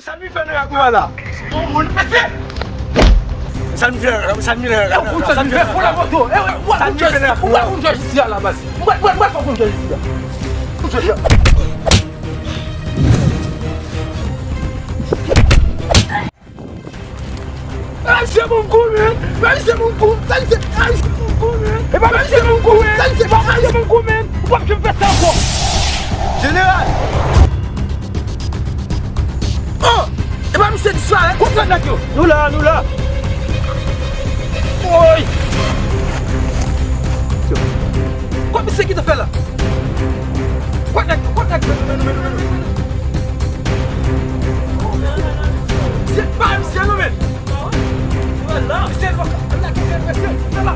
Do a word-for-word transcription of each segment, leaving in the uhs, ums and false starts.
Sa l vin fè nan lakou a la? Bon, bon, mesye! Sa l vin fè, sa l vin fè nan lakou a la? Sa l vin fè nan lakou a la? Ou pa konn jwè jisi a la baz. Mwen, mwen, mwen pa konn jwè jisi a. Konn jwè jisi a. Mesye, bon kou, men. Mesye, bon kou. Mesye, bon kou, men. Mesye, bon kou, men. Ou p ap janm fè sa ankò. Jeneral! Oh! E pa misye disparèt? Kot nèg yo? Nou la, nou la. Woy! Kot misye kite fè la? Kot nèg yo? Kot nèg yo? Misye pa misye non, men. Misye pa misye, misye la.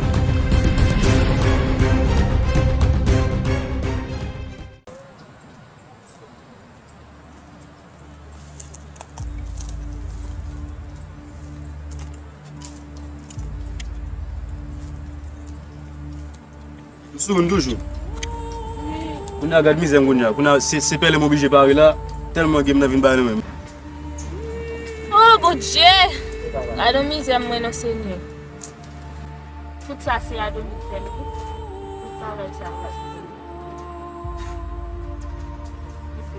M sou moun toujou. Kounye a gad mizè m kounye a. Kounye a se, se pèlen m oblije pare la, tèlman game nan vin ba nan men m. Oh Bondye! Gad yon mizè m mwen non Senyè. Tout sa se Adonis fè m wi. Tout travay sa.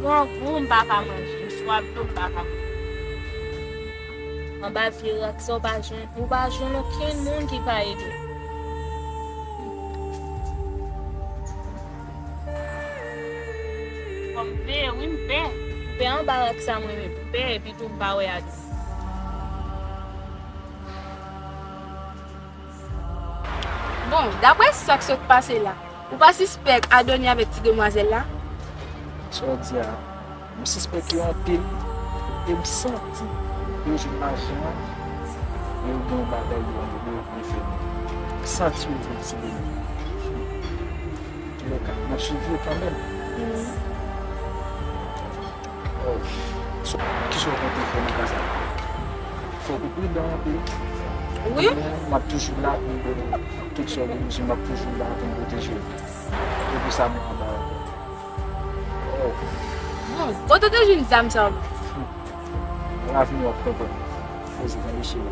Grangou m pa ka manje, m swaf dlo m pa ka bwè. Anba vye rak sa w pa jwenn, ou pa jwenn okenn moun ki ka ede w. Fò m veye wi, m pè. M pè anba rak sa mwen menm, m pè epi tou m pa wè Adonis. Bon, daprè sa k sot pase la, ou pa sispèk Adoni avèk ti demwazèl la? Sa w di a, m sispèk yo anpil, e m santi yo jwenn lajan an, e yo gen yon bagay yo anvi, yo vle fè. M santi yo vle tire m. Antoulèka, m ap swiv yo kanmenm. Oh, so, kisa w konte fè nan ka sa? Fòk ou pridan anpil. Wi. Men, m ap toujou la pou m ba w tout sa w bezwen, m ap toujou la pou m pwoteje w. E pou sa, mwen anba ankò. Oh. Bon, kote w te jwenn zam sa yo? Nan lavni w ap konprann. Poze tande cheri.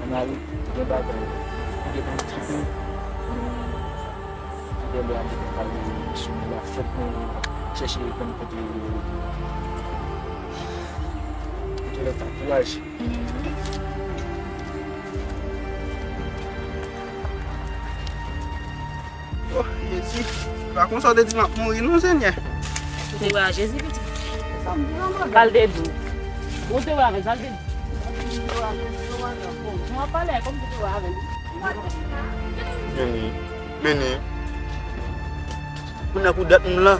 Ann ale, gen bagay. Ou gentan kite. Gen lè a, m te pale sou li la, fòk mwen chèche konn kote li ye. Antoulèka, kouraj. Oh, Jezi, pa konsa w te di m ap mouri non, Senyè. Ou te wè a Jezi, pitit? Sa l te di w? Ou te wè avè l, sa l te di w? Mwen ap pale a, kòm ou te wè avè l. Men, men, kounye a pou dat m la,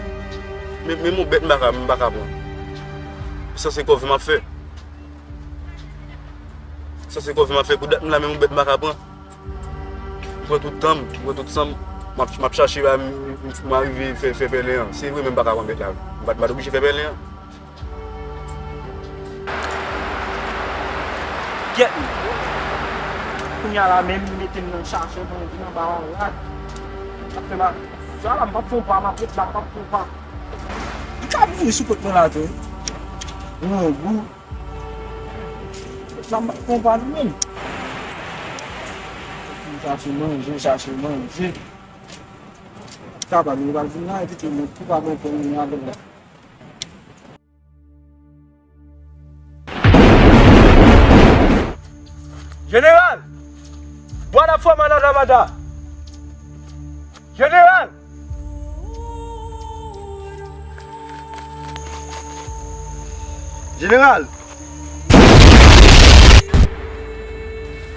men, men yon bèt m pa ka, m pa ka pran. Sa se kòve m ap fè. Sa se kòve m ap fè pou dat m la, men yon bèt m pa ka pran. M pran tout tan m, m pran tout san m, m ap, m ap chache, m, m, m arive fè, fè pèlen an. Se vre, men m pa ka pran bèt la. M pa t, m pa t oblije fè pèlen an. Gyèt m. Kounye a la menm, li mete m nan chache, mwen vin anba yon rad. Sa fè mal. Sa la, m p ap fè yon pa, m ap ret la, m p ap fè yon pa. M ka mouri sou kont mwen la tou. Grangou. Sa m pa konprann menm. M chache manje, chache manje. Kapab, li pral vin la, epi tou, mwen tou pa konprann mwen avè l. Jeneral! Bwada fò malada mada! Jeneral! Jeneral!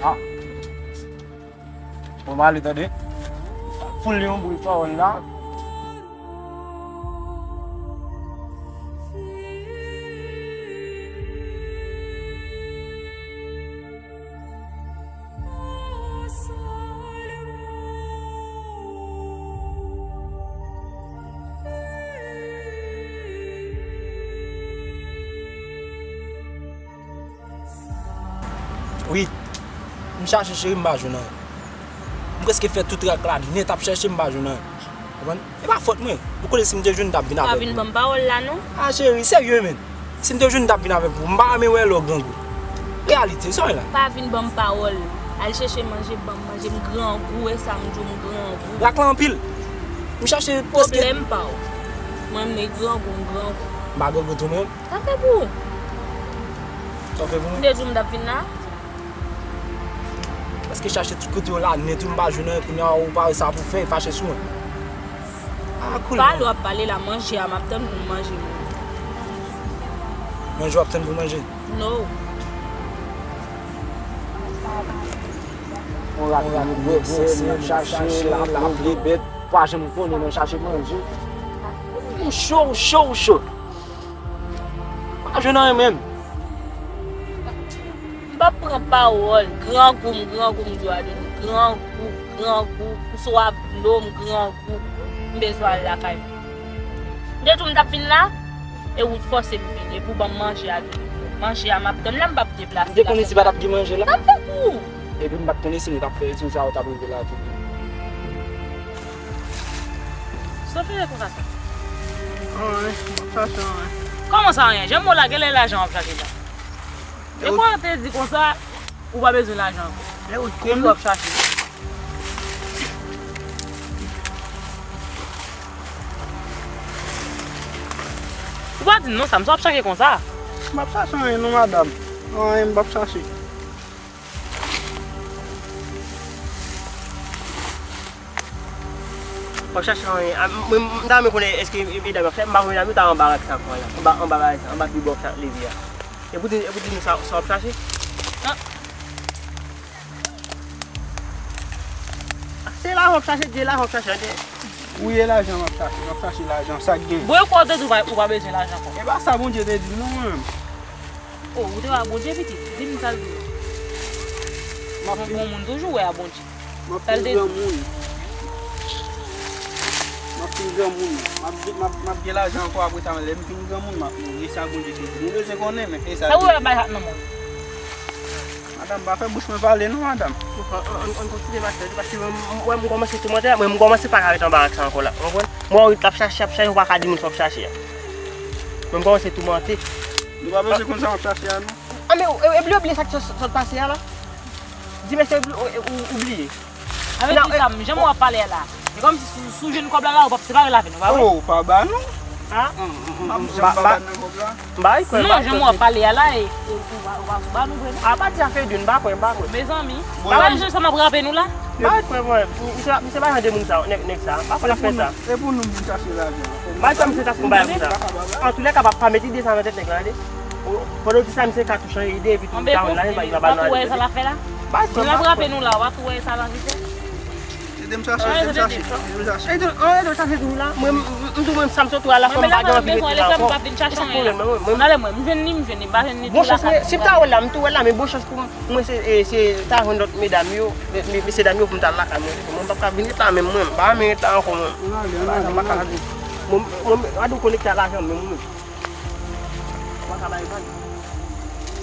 Ah. Bon, m ale tande. Foul li yon bri pawòl la. Wi. M chache cheri, m pa jwenn anyen. M prèske fè tout rak la nèt ap chache, m pa jwenn anyen. Konprann? E pa fòt mwen. Ou konnen si m te jwenn, m t ap vin avèk ou. Pa vin ban m pawòl la non. Ah, cheri, serye, men. Si m te jwenn, m t ap vin avèk ou. M pa renmen wè lè w grangou. Reyalite, sa w ye la? Pa vin ban m pawòl. Al chèche manje, ban m manje. M grangou, e sa m di w, m grangou. Rak lan anpil. M chache prèske. Pwoblèm pa w. Mwen, m grangou, m grangou. M pa grangou tou, mwen. Sa fè pou ou? Sa w fè pou mwen? M te di w m t ap vin la. Paske chache tout kote yo la, nèt ou m pa jwenn anyen, kounye a ou pa wè sa pou fè, fache sou mwen. Ah, cool. Pale w ap pale la, manje a m ap tann pou m manje. Manje w ap tann pou manje? No. On rat, on rat, gwo, gwo, se, n ap chache, l ap, l ap, li bèt, pa janm konnen, n ap chache manje. Ou cho, ou cho, ou cho. Pa jwenn anyen menm. M p ap pran pawòl. Grangou, m grangou, m di w a de. M grangou, grangou. M swaf dlo, m grangou. M bezwen al lakay mwen. M te di w m t ap vin la, e ou t fòse m vin, epi w ban m manje a tou. Manje a m ap tann la, m p ap deplase. M te konnen si pa t ap gen manje la. Sa m fè pou ou? Epi m pa t konnen si nou t ap fè, si sa yo t ap rive la tou. Sa w fè konsa sa? Anyen, m ap chache anyen. Kòman sa anyen? Jan m wè w la, genlè lajan w ap chache la. E kòman w te di konsa, ou pa bezwen lajan ankò? E ou, e ou w ap chache? Ou pa di m non, sa m sa w ap chache konsa? M ap chache anyen non, madanm. Anyen m p ap chache. W ap chache anyen. A, mwen, m ta renmen konnen èske medam yo ap chache. M pa konn medam yo ta anba rak sa ankò la. Anba, anba bagay sa, anba pi bò k ap leve a. E pou di, e pou di nou sa, sa w ap chache? Ah. Se lajan w ap chache, di lajan w ap chache, tande. Ou ye lajan m ap chache, m ap chache lajan, sa k gen. Bon, e kwa w te di ou pa, ou pa bezwen lajan ankò? E pa sa Bondye te di m non, mwen menm. Oh, ou te wè a Bondye, pitit? Di m sa l di w. M ap fin, bon moun toujou wè a Bondye. M ap fin granmoun. M ap fin granmoun. M ap, m ap, m ap gen lajan ankò apre sa, men lè m fin granmoun, m ap mouri. E sa Bondye te di. Nou bezwen konnen, men e sa. Sa ou wè bay hat nan men w? Madanm, pa fè bouch mwen pale non, madanm. An, an, an, an kontinye mache, paske mwen, mwen, mwen kòmanse toumante, mwen, mwen kòmanse pa ka ret anba rak sa ankò la. Ou konprann? Mwen wè w t ap chache, ap chache, ou pa ka di moun sa w ap chache a. Mwen, mwen kòmanse toumante. Nou pa bezwen konn sa w ap chache a non. Ah, men, e, e, bliye, bliye sa k sot, sot pase a la. Di mesye, ou, ou, ou, ou bliye. Avèk kisa m, jan mwen w ap pale a la. E kòmsi si, si w jwenn kòb la la, ou p ap separe l avè nou, pa vre? Oh, ou pa ba nou? Ha? M, m, m, m, m, m pa ba, ba nou kòb la. M pa kwè, non, jan mwen w ap pale a la, e, e, ou pa, ou pa, ou pa ba nou vre, non? Apati a fè di, m pa kwè, m pa kwè. Mezanmi, pa wè jan sa m ap rape nou la? M pa kwè, mwen. Misye, misye pa jan de moun sa, nèg, nèg sa. Pa fè l ap fè sa. E pou nou vin chache lajan. Bay sa misye tas konba pou sa. Antoulèka, pa, pa met ide sa nan tèt nèg la, tande. Pandan w di sa, misye ka tou chanje ide, epi tou, ta wè la, li pa, li pa ba nou ide. Bay sa l ap fè la? Bay sa, m ap rape nou la, w ap wè sa l ap fè. Ede m chache, ede m chache, ede m chache. Ede, an, ede w chache tou la. Mwen, m, m, m tou, mwen, sa m sot la, fò m pa gen anvi rete la ankò. E sa k pwoblèm mwen, mwen, mwen. Mwen ale mwen, m jwenn li, m jwenn li, m pa jwenn li tou la. Bon chans, mwen, si m ta wè l la, m tou wè l la, men bon chans pou mwen. Mwen se, e, se ta jwenn lòt medam yo, me, me, mesye dam yo pou m t al lakay mwen. Mwen m p ap ka vin ret la menm mwen, m pa renmen ret la ankò mwen. Ann ale, ann ale, ann ale. Mwen, mwen, mwen, gade w konekte a lajan menm mwen. Ou pa ka bay vag.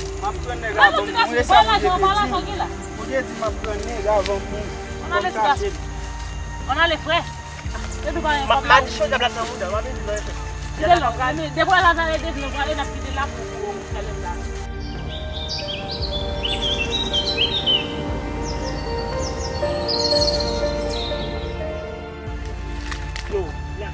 M ap pran nèg avan m, mwen sa Bondye te di. Bondye di m ap pran nèg avan m. Ann ale ti gason. Ann ale frè. Epi pa gen pwoblèm. M ap di chòt ap la nan mouda, m ap di nan efè. Kite l non, prale, depi w al nan efè, n ap kite l la pou, pou, pou fè lèt la. Yo, la.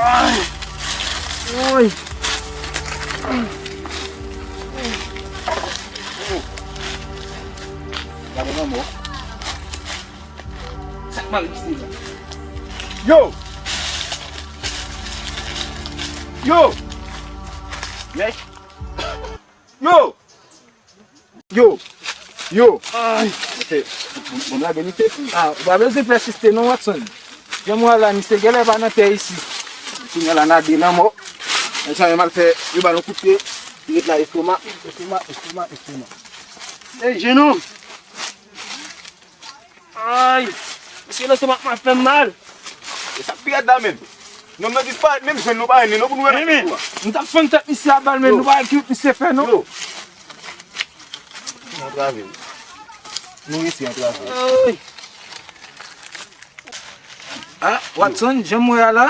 Ay! Ay! Gade lanmò. Sa k mare misye la? Yo! Yo! Mèt! Yo! Yo! Yo! Ay! Bon, bon, lage misye. Ah, ou pa bezwen pèsiste non, Watson. Jan m wè la, misye genlè pa nan tè isi. Kounye a la, n a de lanmò. Men sa menm al fè, yo ba l yon kout pye. Li ret la, estoma, estoma, estoma, estoma. Ey, jenou! Ay! Mesye, lestomak mwen ap fè m mal. E sa k pi rèd la menm? Nonm nan disparèt, menm jwenn nou pa jwenn li non pou nou remèt li tou a. M t ap fann tèt misye a bal, men nou pa wè ki wout misye fè non. Yo. Nou antrave wi. Nou resi antrave. Ay. Ah, Watson, jan m wè a la,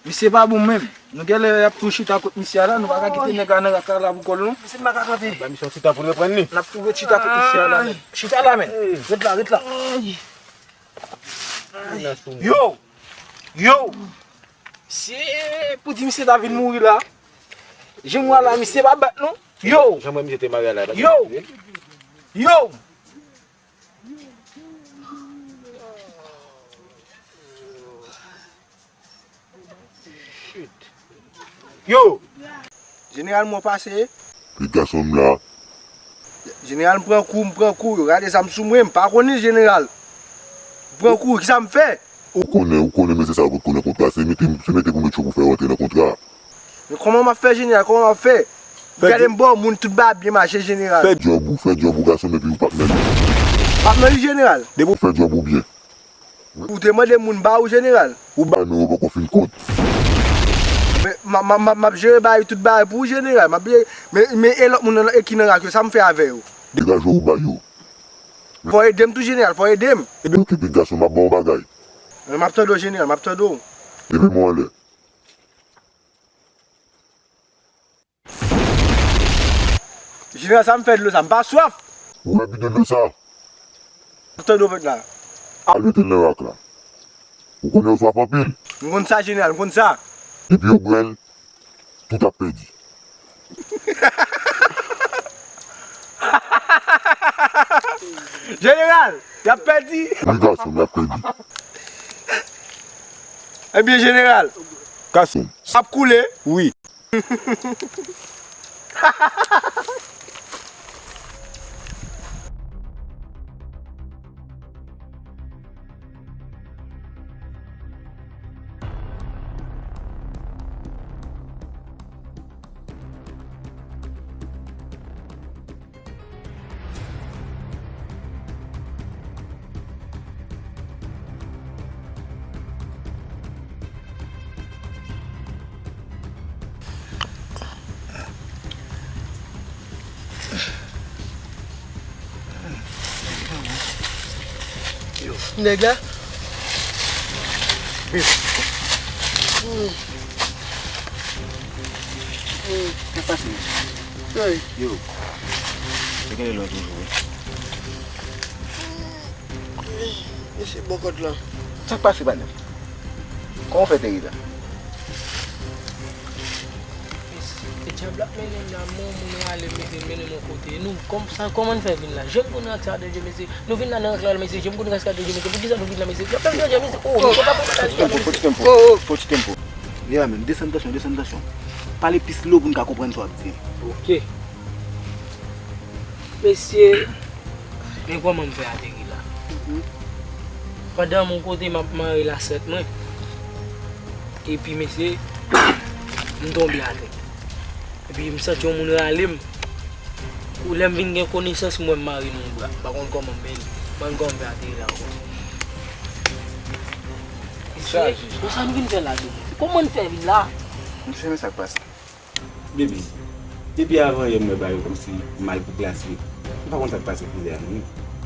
misye pa bon menm. Nou genlè ap tou chita kot misye a la, nou pa ka kite nèg la nan rak la la pou kò l non. Misye pa ka kanpe. Ba misye yon ti tan pou l reprann li. N ap tou ret chita kot misye a la menm. Chita la menm. Ret la, ret la. Yo! Yo! Misye, pou di misye ta vin mouri la. Jan m wè la, misye pa bèt non. Yo! Jan m wè misye te mare a la, yo! Yo! Yo! Jeneral, mwen pase. Wi gason m la. Jeneral, m pran kou, m pran kou. Yo rale zam sou mwen, m pa konnen jeneral. M pran kou, kisa m fè? Ou konnen, ou konnen mesye sa yo kot konnen kont kase, mete, se mete pou met cho pou fè yo antre nan kontra. Men kòman m ap fè jeneral, kòman m ap fè? Gade m ba w moun tout bagay ap byen mache jeneral. Fè djòb ou, fè djòb ou gason m epi ou p ap nan li. P ap nan li jeneral. Depi w fè djòb ou byen. Ou te mande moun ba ou jeneral. Ou ba men ou poko fin kont. Men m ap, m ap, m ap, m ap jere bagay tout bagay pou ou jeneral. M ap jere, men, men e lòt moun nan, e ki nan rak yo, sa m fè avè yo? Degaje w ou ba yo. Fò ede m tou jeneral, fò ede m. Ede okipe gason m ap ba w bagay. Men m ap tande w jeneral, m ap tande w. Leve men w anlè. Jeneral, sa m fè dlo sa, m pa swaf. Ou wè bidon dlo sa? Tande w pèt la. Al mete l nan rak la. Ou konnen ou swaf anpil. M konn sa, jeneral, m konn sa. Depi yo grenn, tout ap pèdi. Jeneral, y ap pèdi. Wi, gason m, y ap pèdi. Ebyen, jeneral. Gason m. Ap koule. Wi. Nèg la. Sa k pase, mesye? Hey. Yo. Se genlè lè w toujou, wi. Mesye bò kòd la. Sa k pase, patnè? Kòman w fè te rive la? Mesye, e djab la ap mennen m la, men yon moun rale m, mesye, mennen m yon kote. E nou, kòm sa, kòman n fè vin la? Jwenn konnen ak sa, danje, mesye. Nou vin la nan rank la, mesye, je m konn rès ka danje, mesye. Poukisa nou vin la, mesye? Djab la danje, mesye. Oh, mesye, pa pran bagay la, mesye. Fò ti tempo, fò ti tempo. Yeah, man, desann tansyon, desann tansyon. Pale pi slow pou n ka konprann sa w ap di. Ok. Mesye, men kòman m fè ateri la. Pandan m yon kote m ap mare lasèt mwen, epi mesye, m tonbe atè. Epi m santi yon moun rale m. Kou lè m vin gen konesans, m wè m mare nan yon bra. M pa konn kòman m, men m pa konn kòman m fè ateri la ankò. Mesye, konsa nou vin fè la tou. Kòman n fè vin la? Mesye, men sa k pase. Baby, depi avan yè m wè bagay yo kòmsi mal pou glase. M pa konn sa k pase kounye a non.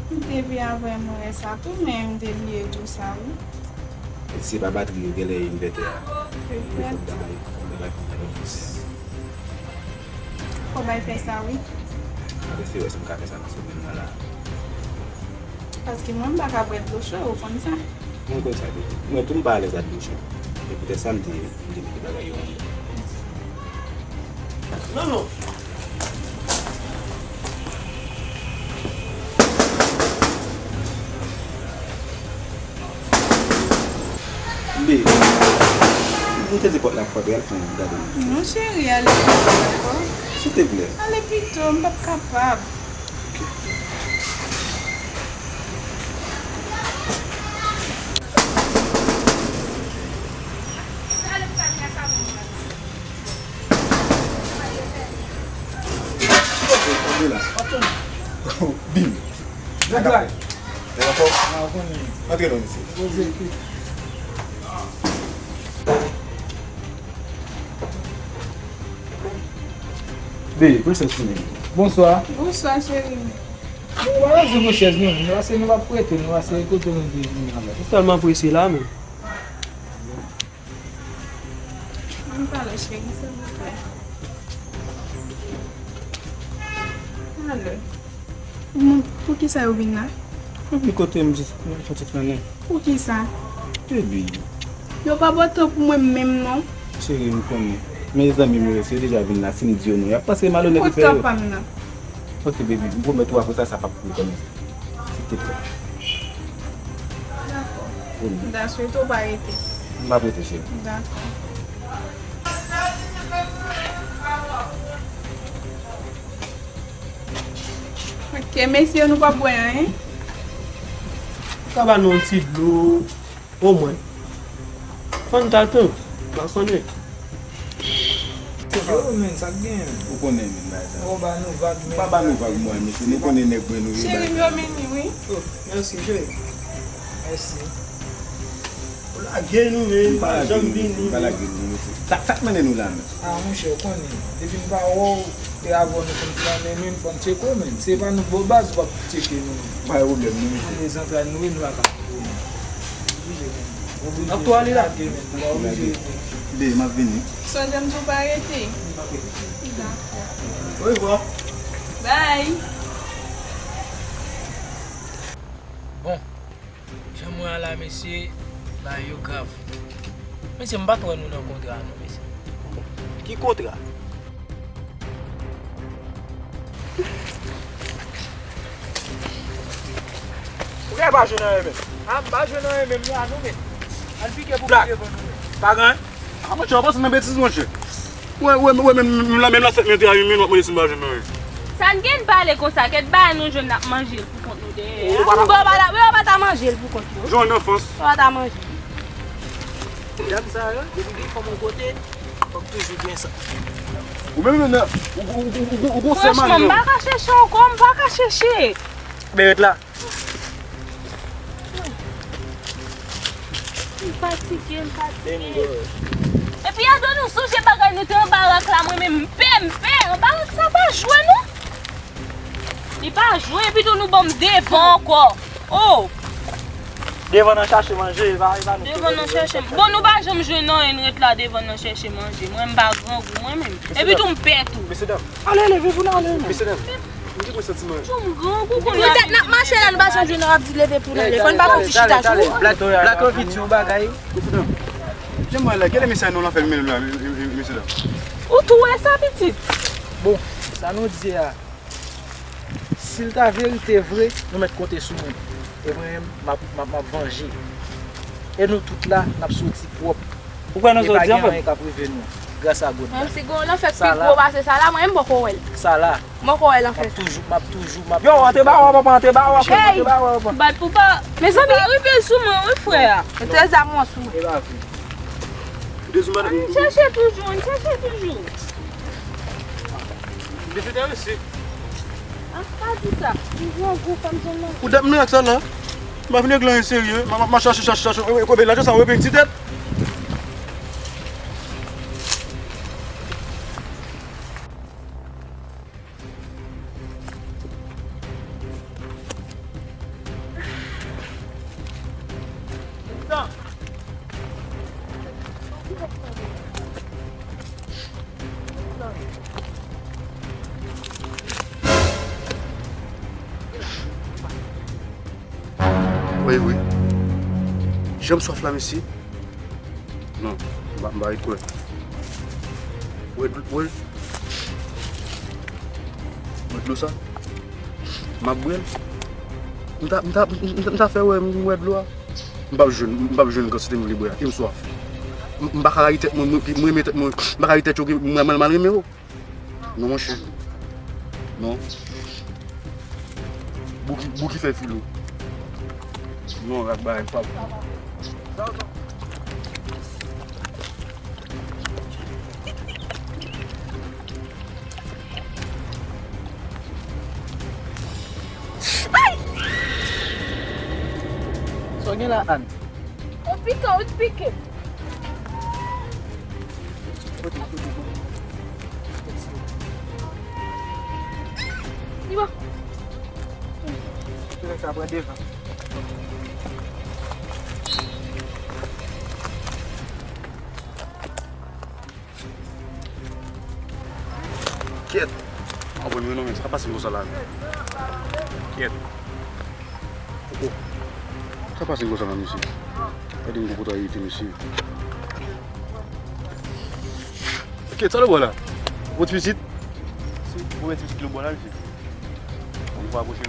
Depi avan yè m wè sa tou, men m te bliye tou sa wi. E si se pa batri yo, genlè envètè a. Petèt. Fò m bay, fò m bay batri nan envètè a. Fò bay fè sa wi. M ap eseye wè si m ka fè sa nan semèn nan la. Paske mwen m pa ka bwè dlo cho, ou konn sa. Mwen konn sa, baby. Mwen tou m pa alèz ak dlo cho. E poutèt sa m te, m te mete bagay yo anlè. Non, non. Baby, m te di pòt la frape, al fè yon gade. Non, cheri, ale pito. Silteplè. Ale pito, m p ap kapab. Bim. Nèg la. Nèg anfòm? Antre non, mesye. Poze. Veye, pran chèz pou mwen. Bonswa. Bonswa, cheri. Nou pa bezwen pran chèz, non. Nou ase, nou pa prete, nou ase kote nou te vini avè. M tèlman prese la, men. Ann pale, cheri, silvouplè. Alo. Bon, poukisa yo vin la? Yo vin kote m jis yon ti flannen. Poukisa? Baby. Yo pa ba w tan pou mwen menm non. Cheri, m konnen. Men zanmi m yo, si yo deja vin la, si m di yo non, y ap panse m alonèt. Kote fè yo? Tan pa m nan? Ok, baby, m pwomèt ou apre sa, sa p ap rekòmanse. Silteplè. Dakò. Promi. M ta swete w pa rete. M p ap rete, cheri. Dakò. Ok, mesye, nou p ap bwè anyen? Ou ka ba nou yon ti dlo, omwen. Fanta tou, m pa konnen. Yo, men, sa k gen? Ou konnen, men, bagay sa. Ou ba nou vag, men. Pa ba nou vag, mwen, mesye. Nou konnen nèg mwen nou ye, bagay sa. Cheri m, yo vini, wi. Oh, mèsi, cheri. Mèsi. Ou lage nou, men, nou pa janm vini. M pa lage nou, mesye. Sa, sa k mennen nou la, men? Ah, monchè, ou konnen, depi m pa wè w, e avè w nou konn flannen, men fò n tcheke w, men. Se pa nou bò baz, w ap tcheke nou. Pa gen pwoblèm, non, mesye. Se zantray nou ye, nou pa ka fouye, men. Oblije, men. Oblije. N ap tou ale la. Lage, men. Nou pa oblije rete. Be, m ap vini. Sonje m di w pa rete. M p ap rete. Dakò. Orevwa. Bye. Bon. Jan m wè a la, mesye, bagay yo grav. Mesye, m pa t wè nou nan kontra a non, mesye. Ki kontra? Ou gen pa jwe nan anyen menm. A, m pa jwe nan anyen menm la non, men. Al pike pou pike ban nou, men. Pa gen anyen? A, monchè, w ap panse nan betiz, monchè. Wè, wè, wè, menm, menm la, menm la, sèt mil trè a, men w ap mande si m pa jwenn nan, wi. Sa n gen pale konsa, kèt bagay nou jwenn n ap manje l pou kont nou dèyè a. Bon, ba la, wi, w pa ta manje l pou kont yo. Jwenn anfans. W pa ta manje. Gad sa, wi, depi gen fanm yon kote, fòk toujou gen sa. Ou menm, menm, ou, ou, ou, ou, ou gon sè mari, non? Franchman, m pa ka chèche ankò, m pa ka chèche. Bèrèt la. M fatige, m fatige. Epi, Ado, nou sonje bagay nou te anba rak la, mwen menm, m pè, m pè, anba rak sa pa jwe, non. Li pa jwe, epi tou nou ban m devan ankò. Oh! Devan nan chache manje, e pa, e pa nou. Devan nan chache. Bon, nou pa janm jwe nan anyen, n ret la devan nan chache manje. Mwen, m pa grangou, mwen menm. Epi tou, m pè tou. Mesye dam. Ale, leve pou n ale, men. Mesye dam. M te pran santiman. Pou m grangou kounye a. Poutèt n ap mache la, nou pa janm jwenn, nou ap di leve pou n ale. Fò n pa fè yon ti chita sou ou. Black, Black Coffee di yon bagay. Mesye dam. Jan mwen la, gade mesye nou lan fè mennen la, mesye dam. Ou tou wè sa, pitit? Bon, sa nou di a, si l ta verite vre, nou mèt konte sou mwen. E mwen menm, m ap, m ap, m ap vanje. E nou tout la, n ap soti pwòp. Ou kwè nou soti anfòm? E pa gen anyen k ap rive nou, gras a God la. Menm si gen yon lanfè pi gwo pase sa la, mwen menm m poko wè l. Sa la. M poko wè l anfèt. M ap toujou, m ap toujou, m ap toujou. Yo, antre ba w, papa, antre ba w, antre ba w, papa. Bat pou pa. Mezanmi. Pa rive sou mwen, wi, frè a. Mete zam ou sou mwen. E pa vre. Ou te sou mwen. Ann chèche toujou, ann chèche toujou. Mesye te resi. A, pa di sa. M grangou, fò m jwenn manje. Ou dat m nan ak sa la. M pa vin regle anyen serye. M ap, m ap mache chache, chache, chache. E, e, kote lajan sa, ou regle ti tèt. Wi, wi. Jan m swaf la, mesye. Non, m pa, m pa ret kwè. Wè dlo, wè. Wè dlo sa. M ap bwè l. M ta, m ta, m ta, m ta fè wè m bwè dlo a. M p ap jwenn, m p ap jwenn kantite m vle bwè a. E m swaf. M, m pa ka rayi tèt mwen, mwen, mwen renmen tèt mwen. M pa ka rayi tèt yo, mwen mal, mal renmen yo. Non, monchè. Non. Bouki, Bouki fè filo. Non, rak bagay pa bon. Ay! Sa w gen la, Ann? Ou pike, ou pike. Kote, kote, kote? Li bon. Ti nèg sa pran devan. Kyèt. A bon, non, men, sa pase m konsa la. Kyèt. Koko. Sa pase m konsa la, mesye. Gade yon gwo pòtay rete, mesye. Kyèt, sa lè w la? Ou ti pitit? Ou ti pitit lè w la, mesye. Ou pa pwoche.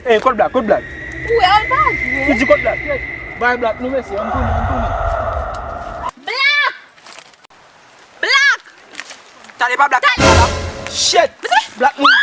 Ey, kot Black, kot Black? Ou wè, al pa vre. Li di kot Black? Bay Black nou, mesye, ann tounen, ann tounen. Black! Black! Tande pa Black. Tande. Shit! Black moun.